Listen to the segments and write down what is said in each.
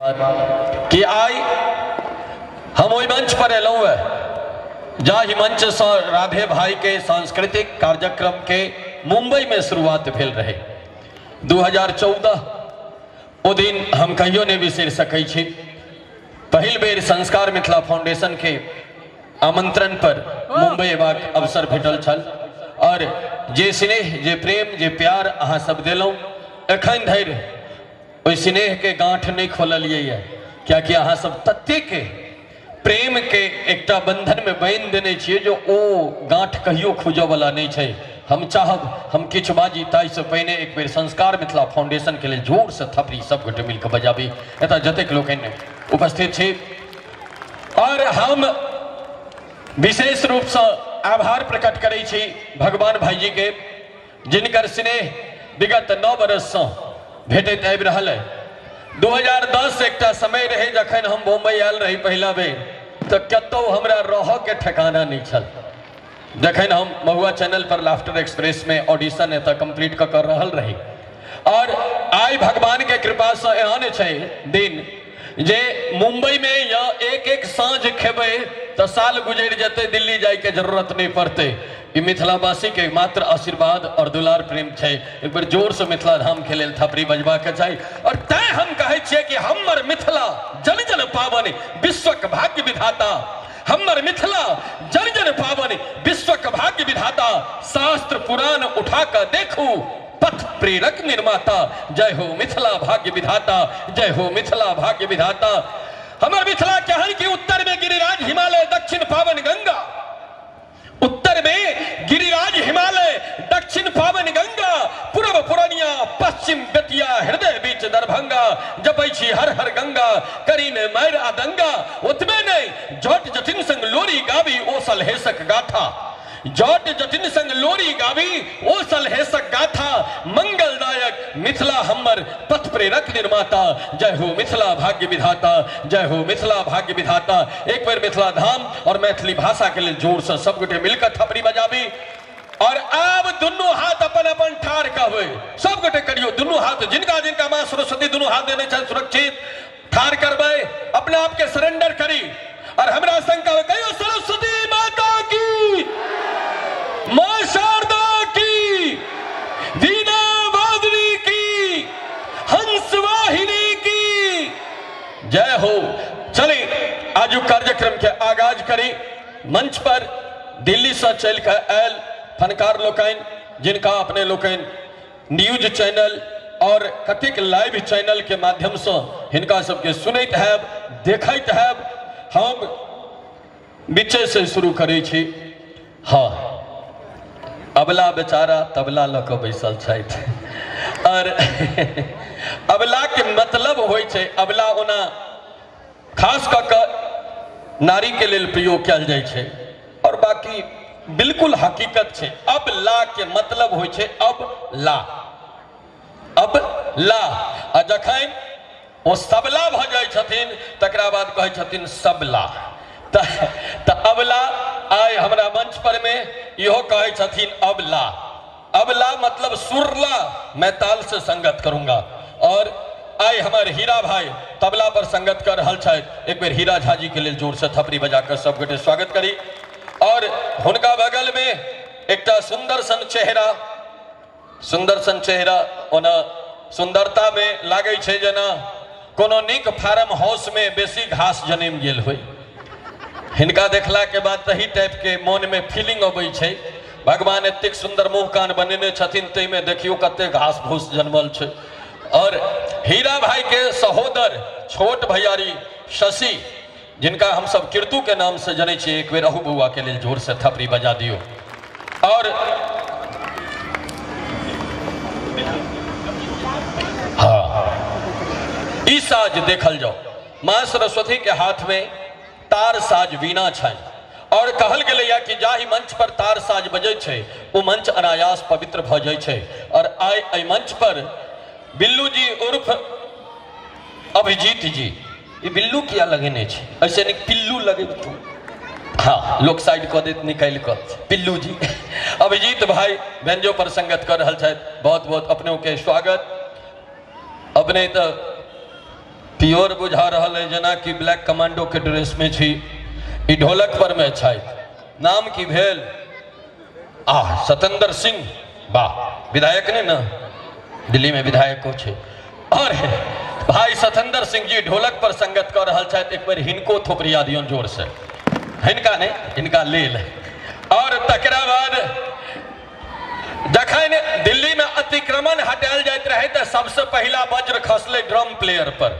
कि आइ हम ओहि मंच पर एलहुँ है जाहि मंच से राधे भाई के सांस्कृतिक कार्यक्रम के मुंबई में शुरुआत भेल रहे। 2014 ओ दिन हम कहियो नहीं बिसरि सकै छी। पहिल बेर संस्कार मिथिला फाउंडेशन के आमंत्रण पर मुंबई अयबाक अवसर भेटल छल और जे स्नेह, जे प्रेम, जे प्यार अहाँ सब देलहुँ एखन धरि ओहि स्नेहके गाँठ नहि खोललियै यऽ, कियाकि अहाँ सब ततेक प्रेमके एकटा बंधनमे बान्हि देने छियै जे ओ गाँठ कहियो खुजऽवला नहि छै। हम चाहब हम किछु बाजी ताहिसँ पहिने एक बेर संस्कार मिथिला फाउंडेशनके लेल जोरसँ थपड़ी सब गोटे मिलकऽ बजाबी। एतऽ जतेक लोकनि उपस्थित छी और हम विशेष रूपसँ आभार प्रकट करै छी भगवान भाईजीके, जिनकर स्नेह विगत 9 बरससँ भेटैत आबि रहल है। 2010 एकटा समय रहे जखन हम मुंबई आयल रही पहिला बेर, तऽ कतौ हमरा रहऽके ठेकाना नहि छल। जखन हम महुआ चैनल पर लाफ्टर एक्सप्रेस में ऑडिशन एतऽ कंप्लीट कऽ कऽ रहल रही और आइ भगवान के कृपासँ एहन छै दिन जे मुंबई में या एक एक साँझ खेबै तऽ साल गुजरि जेतै, दिल्ली जाइके जरूरत नहीं पड़तै। ई मिथिलावासी के मात्र आशीर्वाद और दुलार प्रेम छै। एक बेर जोर से मिथिला धाम के लेल थपड़ी बजबाक चाही। और तैं हम कहै छियै कि हमर मिथिला जन जन पावन विश्वक भाग्य विधाता, हमर मिथिला जन जन पावन विश्वक भाग्य विधाता, शास्त्र पुराण उठा कऽ देखू पथ प्रेरक निर्माता, जय हो मिथिला भाग्य विधाता, जय हो मिथिला भाग्य विधाता। हमर मिथिला केहन कि उत्तर में गिरिराज हिमालय, दक्षिण पावन गंगा, उत्तर में गिरिराज हिमालय, दक्षिण पावन गंगा, पूर्व पुरनिया, पश्चिम बेतिया, हृदय बीच दरभंगा, जपै छी हर हर गंगा, करी ने मारि आ दंगा। ओतबे नहि, जट जटिन संग लोरी गाबी ओ सलहेसक गाथा, जट जटिन संग लोरी गाबी ओ सलहेसक गाथा, मंगलदायक मिथिला हमर पथ प्रेरक निर्माता, जय हो मिथिला भाग्य विधाता, जय हो मिथिला भाग्य विधाता। एक बेर मिथिला धाम और मैथिली भाषा के लेल जोर से सब गोटे मिलकर थपड़ी बजाबी। और आब दुनू हाथ अपन अपन ठाढ़ कहबै, सब गोटे करियो दुनू हाथ, जिनका जिनका माँ सरस्वती दुनू हाथ देने छनि सुरक्षित ठाढ़ करबै, अपना आप के सरेंडर करी और हमरा संग कहबै, कहियो सरस्वती माता की, माँ शारदा की, वीणा वादिनी की, हंस वाहिनी की जय हो। चली आजुक कार्यक्रम के आगाज करी। मंच पर दिल्ली से चल के आयल फनकार लोकनि, जिनका अपने लोकनि न्यूज चैनल और कतेक लाइव चैनल के माध्यम से हिनका सबके सुनैत हैब, देखैत हैब। हम बीचे से शुरू करै छी। हाँ, अबला बेचारा तबला लऽ कऽ बैसल छथि और अबला के मतलब होइ छै, अबला ओना खास कऽ कऽ नारी के लेल प्रयोग कयल जाइ छै और बाकी बिल्कुल हकीकत छै। अबला के मतलब होइ छै अब ला, अब ला। आ जखन ओ सबला भऽ जाइ छथिन तकरा बाद कहै छथिन सबला। तऽ अबला आइ हमरा मंच पर में इहो कहै छथिन अबला। अबला मतलब सुरला, मैं ताल से संगत करूंगा। और आइ हमर हीरा भाई तबला पर संगत कर रहल छथि। एक बेर हीरा झा जी के लेल जोर से थपड़ी बजाकर सब गोटे स्वागत करी। और हुनका बगल में एकटा सुंदर सन चेहरा, सुंदर सन चेहरा, ओना सुंदरता में लागै छै जेना कोनो नीक फार्म हाउस में बेसी घास जनमि गेल होय। हिनका देखला के बाद तही टाइप के मन में फीलिंग अबै छै। भगवान एतेक सुंदर मुँह कान बनेने छथिन, ताहिमे देखियौ कते घास फूस जनमल छै। और हीरा भाई के सहोदर छोट भैयारी शशि, जिनका हम सब कीर्तु के नाम से जनै छियै, एक बेर अहू बौआ के लेल जोर से थपड़ी बजा दियौ। और हाँ, ई साज देखल जाओ, माँ सरस्वती के हाथ में तार साज वीणा छनि और कहल गेलैया कि जाहि मंच पर तार साज बजै छै ओ मंच अनायास पवित्र भऽ जाइ छै। और आइ एहि मंच पर बिल्लू जी उर्फ अभिजीत जी, ई बिल्लू किया लगेने छै, ऐसे नीक पिल्लू लगेबतू। हाँ, लोक साइड कऽ देत निकालि कऽ। पिल्लू जी अभिजीत भाई व्यंजो पर संगत कऽ रहल छथि। बहुत बहुत अपनों के स्वागत। अपने तऽ प्योर बुझा रहल है जेना कि ब्लैक कमांडो के ड्रेस में छी। ई ढोलक पर में छथि, नाम की भेल? आ सतेंद्र सिंह, वाह, विधायक ने ना, दिल्ली में विधायको छै। और भाई सतेंद्र सिंह जी ढोलक पर संगत कर रहल छथि, एक बेर हिनको थोपरिया दियौन जोर से, हिनका नहीं, हिनका लेल। और तकरा बाद जखन दिल्ली में अतिक्रमण हटायल जाइत रहे तऽ सबसे पहिला वज्र खसलै ड्रम प्लेयर पर।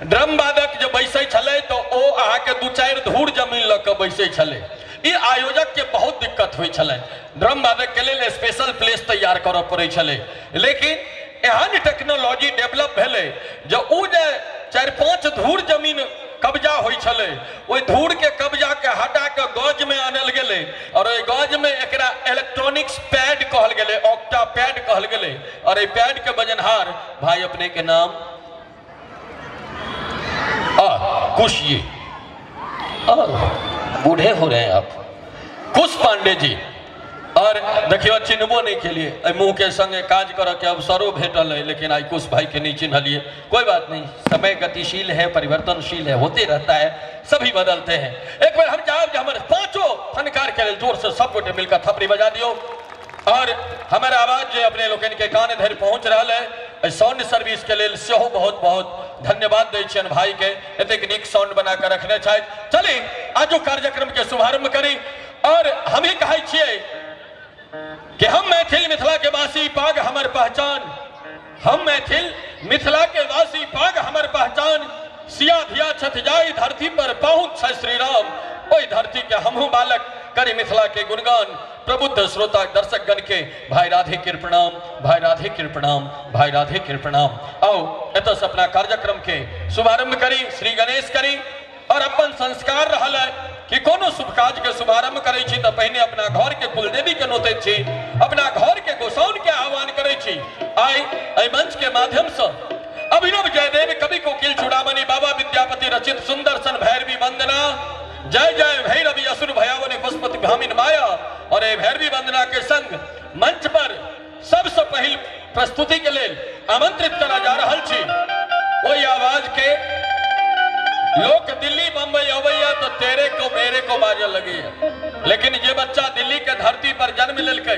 ड्रम वादक जे बैसै छलै तऽ ओ अहाँके 2-4 धूर जमीन लऽ कऽ बैसै छलै। ई आयोजक के बहुत दिक्कत होइ छलै, ड्रम वादक के लेल स्पेशल प्लेस तैयार करऽ पड़ै छलै। लेकिन एहन टेक्नोलॉजी डेवलप भेलै जे ओ जे 4-5 धूर जमीन कब्जा होइ छलै, ओहि धूर के कब्जा के हटा के गज में आनल गेलै और ओहि गज में एकरा इलेक्ट्रॉनिक्स पैड कहल गेलै, ऑक्टा पैड कहल गेलै। और एहि पैड के बजनहार भाई अपने के नाम कुश जी, और बूढ़े हो रहे हैं आप, कुश पांडे जी। और देखियो चिन्हबो नहीं केलिए, एहि मुँह के संगे काज करऽ के अवसरो भेटल है, लेकिन आई कुश भाई के नहीं चिन्हलिए। कोई बात नहीं, समय गतिशील है, परिवर्तनशील है, होते रहता है, सभी बदलते हैं। एक बार हम चाहब जे हमर पांचों फनकार के लेल जोर से सब गोटे मिलकर थपड़ी बजा दियो। और हमर आवाज जे अपने लोकनि के कान धरि पहुंच रहल है, एहि साउंड सर्विस के लेल सेहो बहुत बहुत धन्यवाद दै छियनि भाई के, एतेक नीक साउंड बना कऽ रखने छथि। चली आजुक कार्यक्रम के शुभारंभ करी। और हम ही कहै छियै कि हम मैथिल मिथिला के वासी, पाग हमर पहचान। हम मैथिल मिथिला के वासी, पाग हमर पहचान। सिया धिया छथि जाई धरती पर पहुँच छै श्री राम, ओहि धरती के हमहूँ बालक करी मिथिला के गुणगान। प्रबुद्ध श्रोता दर्शक गण के भाई राधे के प्रणाम, भाई राधे के प्रणाम, भाई राधे के प्रणाम। आओ एतऽ से अपना कार्यक्रम के शुभारंभ करी, श्री गणेश करी। और अपन संस्कार रहल है कि कोनो शुभ काज के शुभारंभ करै छी तऽ पहिने अपना घर के कुलदेवी के नोतै छी, अपना घर के गोसाउन के आह्वान करै छी। आइ एहि मंच के माध्यम से अभिनव जयदेव कवि कोकिल चूड़ामणि बाबा विद्यापति रचित सुंदर सन भैरवी वंदना, जय जय भैरवी असुर भयावनि पशुपति भामिन माया। और एहि भैरवी वंदना के संग मंच पर सबसे पहिल प्रस्तुति के लेल आमंत्रित करा जा रहल छी। ओहि आवाज के लोग दिल्ली बम्बई अबैया तो तेरे को मेरे को बाजऽ लगैया, लेकिन जे बच्चा दिल्ली के धरती पर जन्म लेलकै,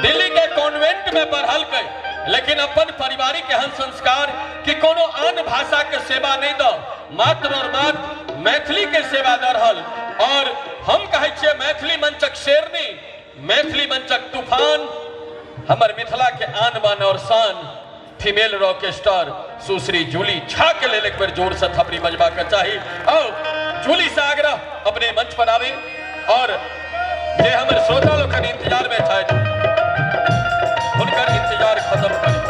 दिल्ली के कॉन्वेंट में पढ़लकै, लेकिन अपन पारिवारिक एहन संस्कार कि कोनो आन भाषा के सेवा नहीं दऽ, मात्र और मात्र मैथिली के सेवा दऽ रहल। और हम कहै छियै मैथिली मंचक शेरनी, मैथिली मंचक तूफान, हमर मिथिला के आन बान और शान, फीमेल रॉक स्टार सुश्री जूली झा के लेल एक बेर जोर से थपड़ी बजबा के चाही। आओ जूली से आग्रह अपने मंच पर आबी और जे हमर श्रोता लोकनि इंतजार में छथि हुनकर इंतजार खत्म करी।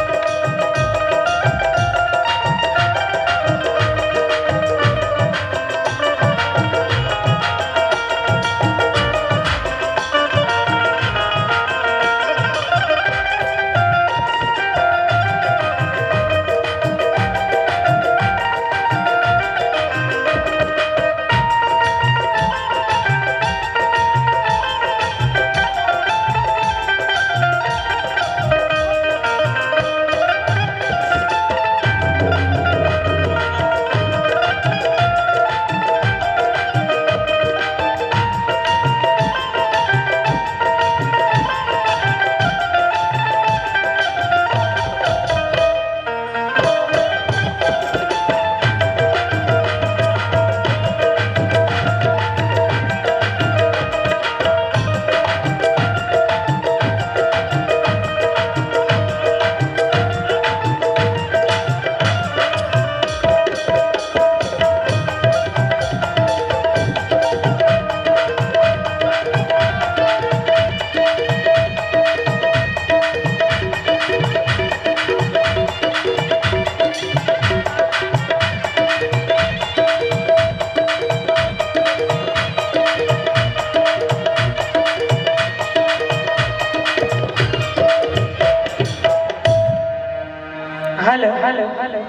Hello hello hello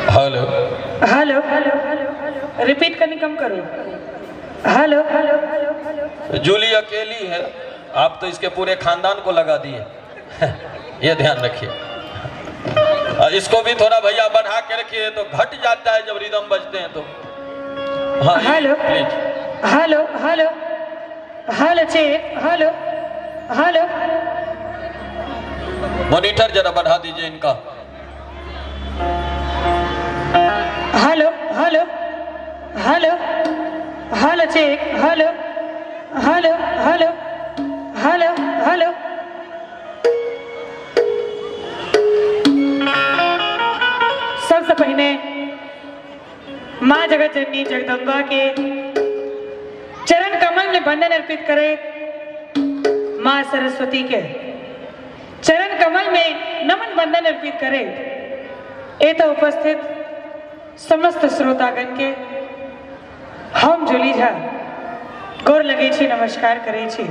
hello hello hello hello repeat कनी कम करो। हेलो हेलो हेलो जूली अकेली है, आप तो इसके पूरे खानदान को लगा दिए, ये ध्यान रखिए। इसको भी थोड़ा भैया बढ़ा के रखिए, तो घट जाता है जब रिदम बजते हैं तो। हाँ hello please. Hello hello hello check hello hello. Monitor जरा बढ़ा दीजिए इनका। Hello hello hello hello check hello hello hello hello hello. सबसे पहिने माँ जगत जननी जगदम्बा के चरण कमल में बंदन अर्पित करे माँ सरस्वती के चरण कमल में नमन बंदन अर्पित करे एत उपस्थित समस्त श्रोतागण के हम जुली झा गोर लगे छी, नमस्कार करे छी,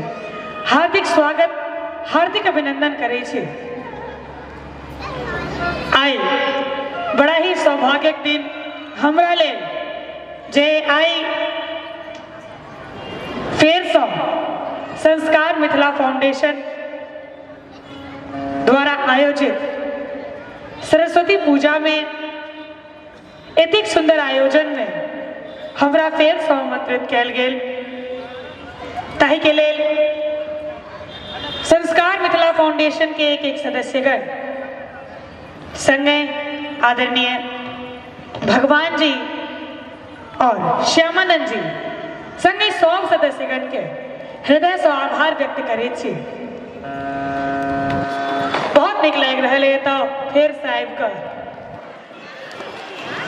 हार्दिक स्वागत हार्दिक अभिनंदन करे छी। आई बड़ा ही सौभाग्यक दिन हमरा लेल जे आई फेरसँ संस्कार मिथिला फाउंडेशन द्वारा आयोजित सरस्वती पूजा में एतेक सुंदर आयोजन में हमरा फेरसँ आमंत्रित कयल गेल, ताहि के लेल संस्कार मिथिला फाउंडेशन के एक एक सदस्यगण संगे आदरणीय भगवान जी और श्यामानंद जी संगे सब सदस्यगण के हृदय से आभार व्यक्त करे छी। बहुत नीक लागि रहल है तो फेर से आबि कऽ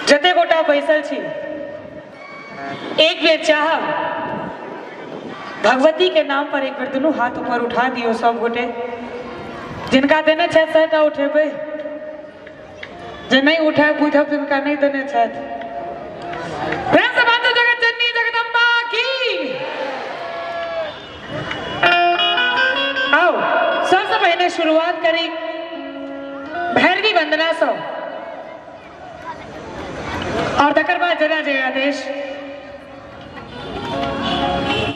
जते गोटा बैसल छी एक बेर चाहब भगवती के नाम पर एक बेर दुनू हाथ ऊपर उठा दियौ सब गोटे, जिनका देने छथि सएटा उठेबै, जे नहीं उठाए बुझब जिनका नहीं देने छथि। प्रेम से बाजू जगत जननी जगदम्बा की। आओ सबसे पहले शुरुआत करी भैरवी वंदना सौ और तकर बाद जना जय आदेश।